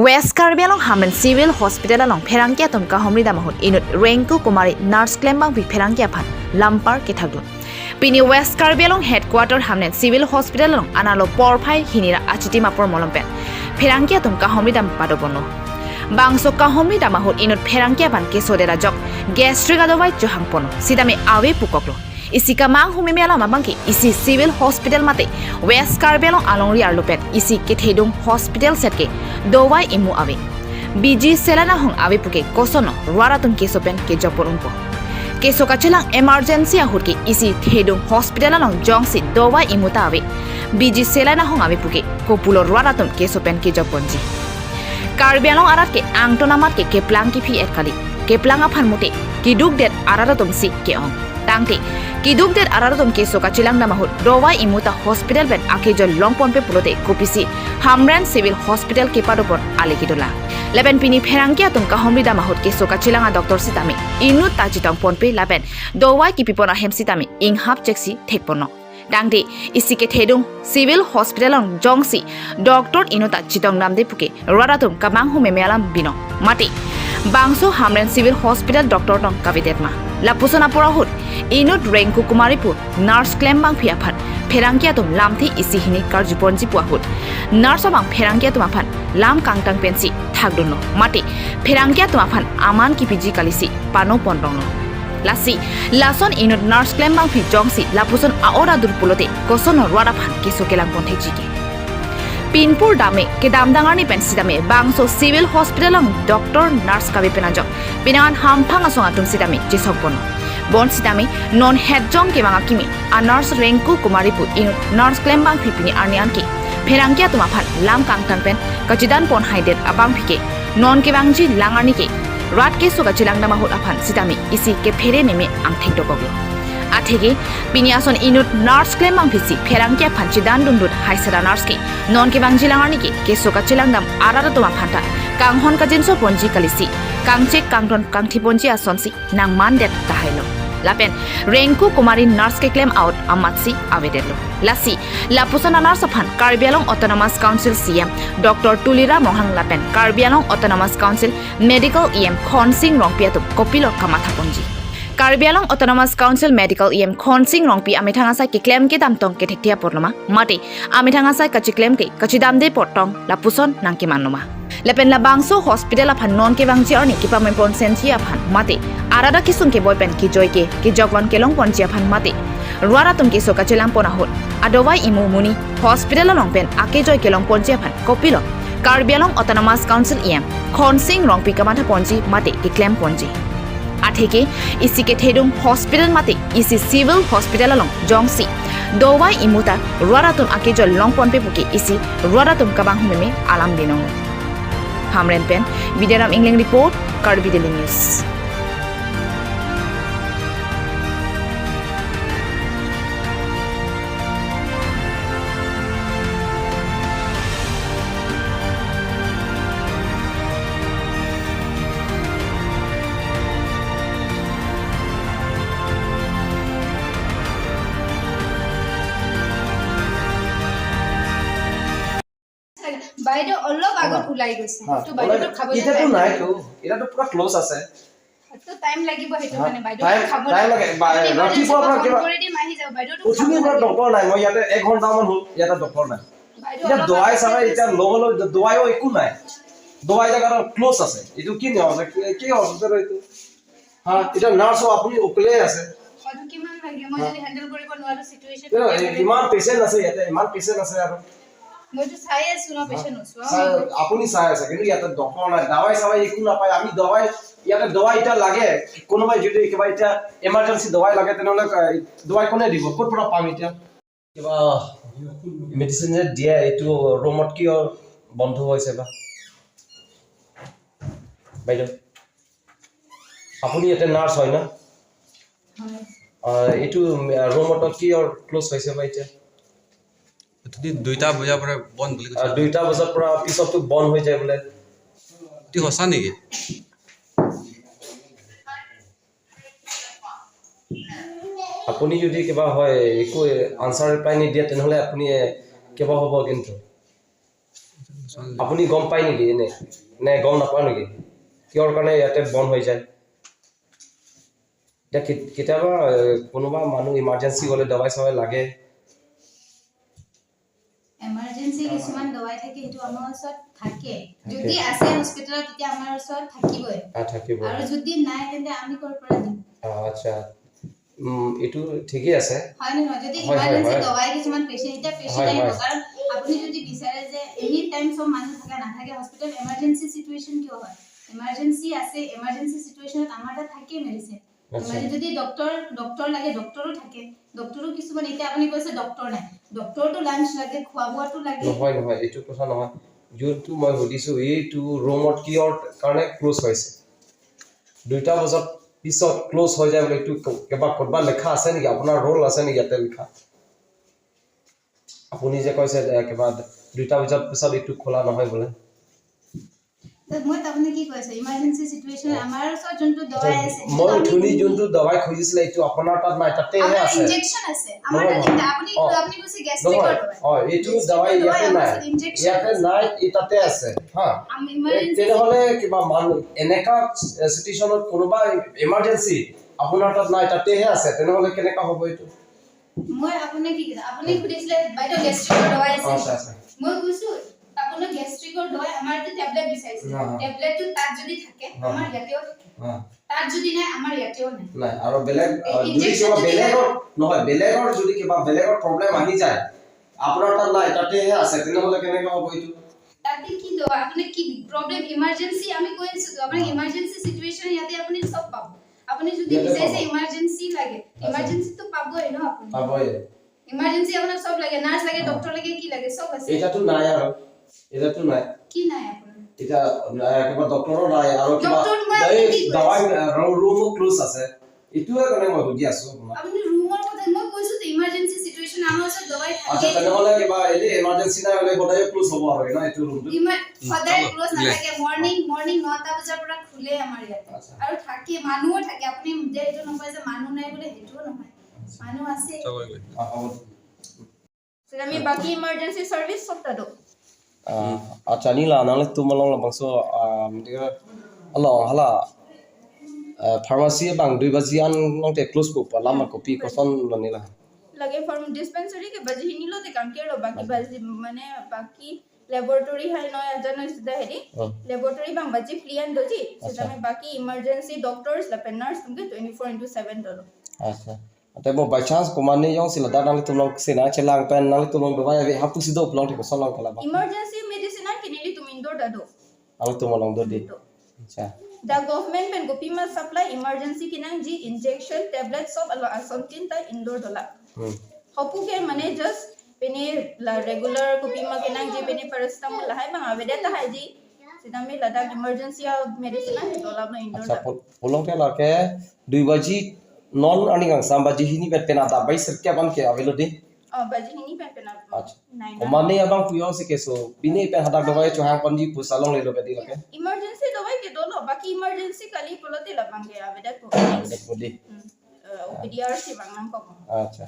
West Karbi Anglong Hamren Civil Hospital along Pherangkia tum kahomri damahut inut Renku Kumari nurse klembang phi Pherangkia phan lampar ke thakdun. Pini West Karbi Anglong headquarter Hamren Civil Hospital along analo porphai hinira achiti mapor molompen Pherangkia tum kahomri dam padobono. Bangso kahomri damahut inut Pherangkia phan ke sodera jok gastric adowai johangpono sidame awe pukoklo. Isi kamang humime ala mabangki isi civil hospital mate West Karbi Anglong alongri arlopet isi kethedung hospital setke dowai imu ave biji selana hong ave puke kosono ruaratum kesopen ke jopor umpo keso kachelang emergency ahurke isi thedung hospital along jongsi dowai imu ta ave biji selana hong ave puke kopulo ruaratum kesopen ke joponji Karbi Anglong arat ke angtonamat ke keplang ki phi etkali keplang aphan mute kiduk det araratum si ke ong tangte kiduk det araratum ke soka chilang namahut dowai imuta hospital ben akejo longpon pe pulote kopisi Hamren civil hospital ke padopor alekidola leben pini pherangkia tum kahomri damahut ke soka chilanga doctor sitame inu tajitong ponpe laben dowai kipipona hem sitame ing hap cheksi thekpono dangde isike thedung civil hospital ong jongsi doctor inuta chitong namde puke raratum kamang hume mealam bino mate bangso Hamren civil hospital doctor tong kavidetma lapusona porahut inut Renku Kumaripur nurse klembang phiaphat pherangkia tum lamthi isi hini karjuponji puahut nurse bang pherangkia tum aphan lam kangtang pensi thakduno mate pherangkia tum aphan aman kipiji kalisi pano pondongno lasi lason inut nurse klembang phi jongsi lapuson aora durpulote kosono ruara phan keso kelang ponthek jike Pinpur dame ke damdangarni pensi dame bangso civil hospital ang doctor nurse kabi penajok pinangan hamphang asong atum sidame jesok bono bon sidame non head jong ke manga kimi a nurse Renku Kumaripu inut nurse klembang phipini arni anki pherangkia tuma phan lam kangtang pen kachidan pon haidet abang phike non ke bangji langarni ke rat ke soka chilang nama hut aphan sidame isi ke phere meme angthek dokoglo athege piniason inut nurse klembang phisi pherangkia phan chidan dundut haisara nurse ke non ke bangji langarni ke ke soka chilang dam arara tuma phanta kanghon kajinso ponji kalisi kangchek kangton kangthi ponji asonsi nang mandet tahailo lapen Renku Kumari nurse ke claim out amatsi avedelo lasi lapusana nurse phan Karbi Anglong Autonomous Council CM Dr. Tulira Ronghang lapen Karbi Anglong Autonomous Council Medical EM Khonsing Rongpiatu kopilo kamatha ponji Karbi Anglong Autonomous Council Medical EM Khonsing Rongpi amithanga sai ke claim ke damtong ke thekthia porloma mate amithanga sai kachi claim ke kachi damde portong lapuson nangke manoma lepen la bangso hospital aphan non ke bangji arni kipa me pon senchi aphan mate arada kisung ke boypen ki joy ke ki jogwan kelong ponchi aphan mate ruara tum ke soka chelang pona hot adowai imu muni hospital long pen ake joy kelong ponchi aphan kopilo Karbi Anglong Autonomous Council EM Khonsing Rongpi kamatha ponji mate ki claim ponji atheke isike thedung hospital mate isi civil hospital along jongsi dowai imuta ruaratum ake jol long ponpe puke isi ruaratum kabang humeme alam dinong Hamren pen Bidaram England report Karbi Daily News. বাইদেউ অলপ আগত ওলাই গৈছে। তো বাইদেউটো খাব। এতিয়াতো নাইতো, এতিয়াতো পুৰা ক্ল'জ আছে। তো টাইম লাগিব সেইটো কাৰণে বাইদেউ খাব। টাইম লাগে। ৰাতিপুৱাৰ পৰা কিবা কৰি দিম, আহি যাওক বাইদেউটো। উঠনিৰ পৰা ডক্তৰ নাই। মই ইয়াতে 1 ঘণ্টামান হ'ল, ইয়াতে ডক্তৰ নাই। বাইদেউ এতিয়া অলপ দৱাই আগত চাবাই এতিয়া ল'বলৈ দৱাইও একো নাই। দৱাই জেগাত ক্ল'জ আছে। এইটো কি নিয়ম আছে? কি হস্পিটেল এইটো? হা, এতিয়া নাৰ্ছো আপুনি অকলেই আছে। হয়তো কিমান লাগে, মই যদি হেণ্ডেল কৰিব নোৱাৰো চিটুৱেশ্যন। ইমান পেচেণ্ট আছে ইয়াতে, ইমান পেচেণ্ট আছে আৰু মইতো চাই আছো ন পেচেণ্ট নোচোৱা। আপুনি চাই আছে, কিন্তু ইয়াতে ডক্তৰ নাই, দাৱাই চাৱাই একো নাপায়। আমি দৱাই ইয়াতে দৱাই এতিয়া লাগে, কোনোবাই যদি কিবা এতিয়া এমাৰ্জেঞ্চি দৱাই লাগে, তেনেহ'লে দৱাই কোনে দিব? ক'ৰ পৰা পাম এতিয়া? কিবা মেডিচিন যে দিয়ে, এইটো ৰুমত কিয় বন্ধ হৈছে বা? বাইদেউ, আপুনি ইয়াতে নাৰ্ছ হয় ন? এইটো ৰুমত কিয় ক্ল'জ হৈছে বা এতিয়া? যদি 2টা বজাৰ পৰা বন্ধ বুলি কৈছে। 2টা বজাৰ পৰা পিছততো বন্ধ হৈ যায় বোলে। এইটো সঁচা নেকি? আপুনি যদি কিবা হয়, একো আনচাৰ ৰিপ্লাই নিদিয়ে, তেনেহ'লে আপুনি কিবা হ'ব কিন্তু। আপুনি গম পায় নেকি এনে নে গম নাপায় নেকি কিহৰ কাৰণে ইয়াতে বন্ধ হৈ যায়? এতিয়া কেতিয়াবা কোনোবা মানুহ ইমাৰ্জেঞ্চি গ'লে দবাই চবাই লাগে। এমাৰ্জেঞ্চি কিছুমান দৱাই থাকে, সেইটো আমাৰ ওচৰত থাকে। যদি আছে হস্পিটেলত, তেতিয়া আমাৰ ওচৰত থাকিবই। থাকিব। আৰু যদি নাই, তেন্তে আমি ক'ৰ পৰা দিম? আচ্ছা, এইটো ঠিকেই আছে। হয় নে নহয়? যদি হয়, হয়, ইমাৰ্জেঞ্চি হয়। দৱাই কিছুমান পেচেণ্ট, এতিয়া পেচেণ্ট আহিব, কাৰণ আপুনি যদি বিচাৰে যে এনি টাইম চব মানুহ থাকে, নাথাকে। হস্পিটেল এমাৰ্জেঞ্চি চিটুৱেশ্যন কিয় হয়? এমাৰ্জেঞ্চি আছে, এমাৰ্জেঞ্চি চিটুৱেশ্যনত আমাৰ তাত থাকে মেডিচিন। যদি ডক্টৰ লাগে, ডক্টৰো থাকে। ডক্টৰো কিছুমান, এতিয়া আপুনি কৈছে ডক্টৰ নাই, ডক্টৰটো লাঞ্চ লাগে, খোৱা বোৱাটো লাগে। নহয় নহয়, এইটো কথা নহয়। যোনটো মই সুধিছোঁ, এইটো ৰুমত কিহৰ কাৰণে ক্ল'জ হৈছে? 2টা বজাত পিছত ক্ল'জ হৈ যায় বুলি এইটো কিবা ক'ৰবাত লেখা আছে নেকি? আপোনাৰ ৰোল আছে নেকি ইয়াতে লিখা? আপুনি যে কৈছে কিবা 2টা বজাৰ পিছত এইটো খোলা নহয় বোলে। মই তাৰমানে কি কৈছো, ইমাৰ্জেঞ্চি চিটুৱেশ্যন আমাৰ ওচৰত যোনটো দৱাই আছে, মই উঠনি যোনটো দৱাই খুজিছিলে, এইটো আপোনাৰ তাত নাই, তাতেহে আমাৰ আছে। ইনজেকশ্যন আছে আমাৰ নহয়, তাত। নহয়। এতিয়া আপুনি আপুনি কৈছে গেষ্ট্ৰিকৰ নহয় দৱাই। এইটো Gastric দাৱাই ৰ ইয়াতে দৱাই আমাৰ নাই। ওচৰত injection ইয়াতে আছে। নাই, এই তাতে আছে হা। আমি ইমাৰ্জেঞ্চি তেনেহ'লে কিবা মানুহ এনেকা চিটুৱেশ্যনত কোনোবা ইমাৰ্জেঞ্চি আপোনাৰ তাত নাই, তাতেহে আছে, তেনেহ'লে কেনেকা হ'ব এইটো? মই আপোনাক কি কৈছো? আপুনি সুধিছিলে, বাইদেউ, গেষ্ট্ৰিকৰ দৱাই আছে? আচ্ছা আছে। মই কৈছো আপোনাৰ গেষ্ট্ৰিকৰ দৱাই, আমাৰ টেবলেট বিচাৰিছে। টেবলেটটো তাত যদি থাকে, আমাৰ ইয়াতেও থাকে। তাত যদি নাই, আমাৰ ইয়াতেও নাই। নাই আৰু বেলেগ যদি injection কিবা যদি বেলেগৰ নহয়, বেলেগৰ যদি কিবা বেলেগৰ প্ৰব্লেম আহি যায়, আপোনাৰ তাত নাই, তাতেহে আছে, তেনেহ'লে কেনেকা হ'ব এইটো? তাতে কি দৱা, আপুনি কি প্ৰব্লেম, ইমাৰ্জেঞ্চি আমি কৈ আছো, আপোনাক ইমাৰ্জেঞ্চি চিটুৱেশ্যন ইয়াতে আপুনি চব পাব। আপুনি যদি ইয়াতে বিচাৰিছে পাব। ইমাৰ্জেঞ্চি লাগে, ইমাৰ্জেঞ্চিটো পাবই ন আপুনি। পাবই। ইমাৰ্জেঞ্চি আপোনাক চব লাগে, নাৰ্ছ লাগে, ডক্টৰ লাগে, কি লাগে চব আছে। এটাতো নাই আৰু এটাতো নাই। কি নাই আপোনাৰ? এতিয়া কিবা ডক্টৰো নাই আৰু কিবা ডক্টৰ মই এই আপুনি কি কৈ দাৱাই ৰুমো ক্ল'জ আছে, এইটোৱে কাৰণে মই সুধি আছো আপোনাক। আপুনি ৰুমৰ কথা মই কৈছো তো, ইমাৰ্জেঞ্চি চিটুৱেশ্যন আমাৰ ওচৰত দৱাই আচ্ছা, থাকে। তেনেহ'লে কিবা এনেই এমাৰ্জেঞ্চি নাই হ'লে সদায় ক্ল'জ হ'ব আৰু ন এইটো ৰুমটো? ইমান সদায় ক্ল'জ চলো, নাথাকে। মৰ্ণিং মৰ্ণিং 9টা বজাৰ পৰা খোলে আমাৰ ইয়াতে। আৰু থাকে, মানুহো থাকে। আপুনি যে এইটো নকয় যে মানুহ নাই বুলি, সেইটোও নহয়, মানুহ আছে। হ'ব। আমি বাকি ইমাৰ্জেঞ্চি সাৰ্ভিস সব তাতো। Acha, ni la nang le tu ma long la bang so diga along hala pharmacy bang 2 baji an long te close ko pa lama kopi ko son la ni la. লাগে farm dispensary কে বাজি হিনি লো তে কাম কেলো, বাকি বাজি মানে বাকি laboratory হাই নয় জানো সিধা হেৰি ল্যাবরেটরি বাং বাজি ফ্লিয়ান দজি। সেটা আমি বাকি ইমার্জেন্সি ডক্টরস লাপে নার্স তুমকে 24x7 দলো। Acha, te bo by chance ko man ni yong sila da nang le tu long se na chelang pen nang le tu long do ba ya hap tu si do long te ko son long kala ba. Emergency medicine আর কিনিলি তুমি Indore দাদো। Ang tu ma long do di. Acha. The government pen gopi ma supply emergency kinang ji injection, tablet সব আলো something তা ইন্দোর দলা। হপুকে মানে just পেনে regular copy মা কেনাং G পেনে paracetamol lahai bang aveda ta hai ji sidami ladak emergency medicine ah dola no indoor. Acha, polong te la ke 2 baji non ani gang sam baji hini bet pena da bai sir ke ban ke avelo di. O baji hini pen pena. Acha, mane abang puyo se ke so bini pen hadak do bai chuhang panji pusa long le lo be di la ke. Emergency dawai ke dolo, baki emergency kali polote la bang ke aveda ko. Aveda ko di. OPDR si bang nang ko. Acha.